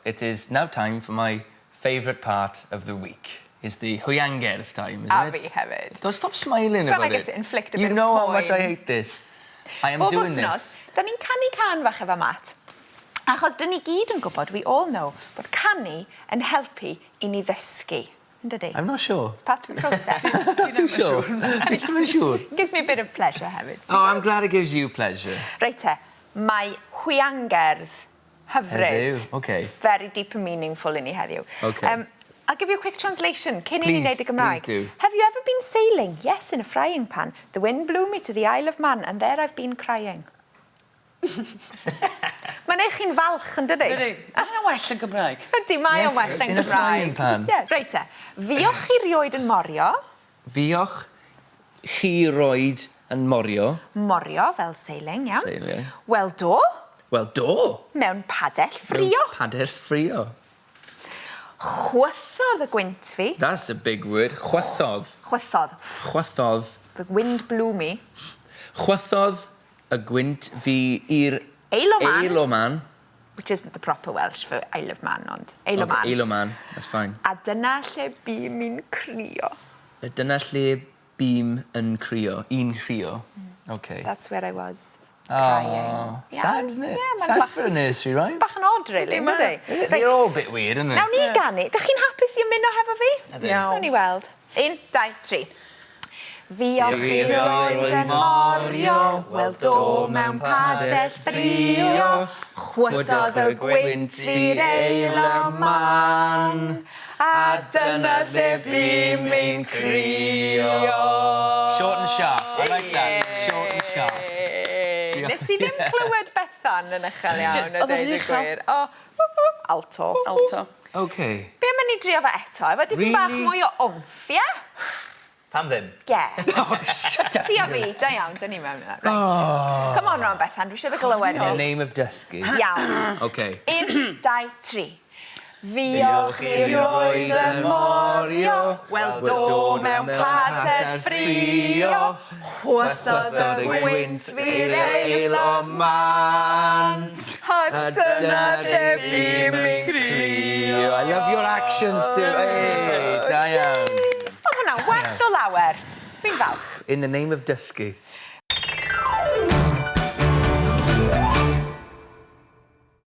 It is now time for my favourite part of the week. It's the hwiangerdd time, isn't A it? fi hefyd. Don't stop smiling Feel about like it. it's inflict a You bit of know how much I poen. hate this. I am Bob doing wythnos, this. da ni'n canu cân fach efo Matt. Achos dyn ni gyd yn gwybod, we all know, bod canu yn helpu i ni ddysgu. Yn dydi? I'm not sure. It's part of the process. Not too sure. Fi ddim yn siŵr. Gives me a bit of pleasure hefyd. Oh, I'm glad it gives you pleasure. Reit te, mae hwiangerdd hyfryd. Heddiw, okay. Very deep and meaningful i ni heddiw. Okay. I'll give you a quick translation cyn i ni Please, wneud y Gymraeg. Please do. Have you ever been sailing? Yes, in a frying pan. The wind blew me to the Isle of Man and there I've been crying. Mae'n eich chi'n falch, yn dydi? Ydy. Mae'n well yn Gymraeg. Ydy, mae o'n Yes, well yn in a Gymraeg. frying pan. Yeah, reit te. Fuoch chi rioed yn morio? Fuoch chi roed yn morio. Morio, fel sailing, iawn. Sailing. Wel do, Wel, do. Mewn padell ffrio. Mewn padell ffrio. Chwythodd y gwynt fi. That's a big word. Chwythodd. Chwythodd. Chwythodd. The wind blew me. Chwythodd y gwynt fi i'r Isle o Man. Isle o Man. Which isn't the proper Welsh for Isle of Man, ond Isle o Man. Okay, Isle o Man, that's fine. A dyna lle bûm i'n crio. A dyna lle bûm yn crio. Un crio. Okay. That's where I was Oh, crying. sad, isn't it? Yeah, mae'n Sad bach, for a nursery rhyme. Bach yn odd, really, Yndi, ynddi? They're all a bit weird, aren't they? Nawn ni ganu. Dych chi'n hapus i ymuno hefo fi? Iawn. Nawn ni weld. Un, dau, tri. Fuoch chi roed yn morio, wel do mewn padell ffrio, chwythodd y gwynt i'r Isle o Man, a dyna lle bûm i'n crio. Short and sharp. I like that. Short and sharp. Nes i ddim clywed Bethan yn uchel iawn, a Oedd o'n deud y uchel. gwir. O, alto. Alto. Okay. Be am i ni drio fe eto? Efo dipyn bach Really? Mwy o oomph, ie? Pam ddim? Yeah. Oh, shut up. Ti a fi, da iawn, dyn ni mewn yna. Right. Oh. Come on, Ron Bethan, dwi eisiau dy glywed In the hi. Name of dysgu. Iawn. Okay. Un, dau, tri. Fuoch chi roed yn morio, wel do mewn padell ffrio, chwythodd y gwynt fi'r Isle o Man. A dyna lle bûm i'n crio. I love your actions too. Hey, da iawn. Oedd hwnna'n well o lawer. Fi'n falch. In the name of dysgu.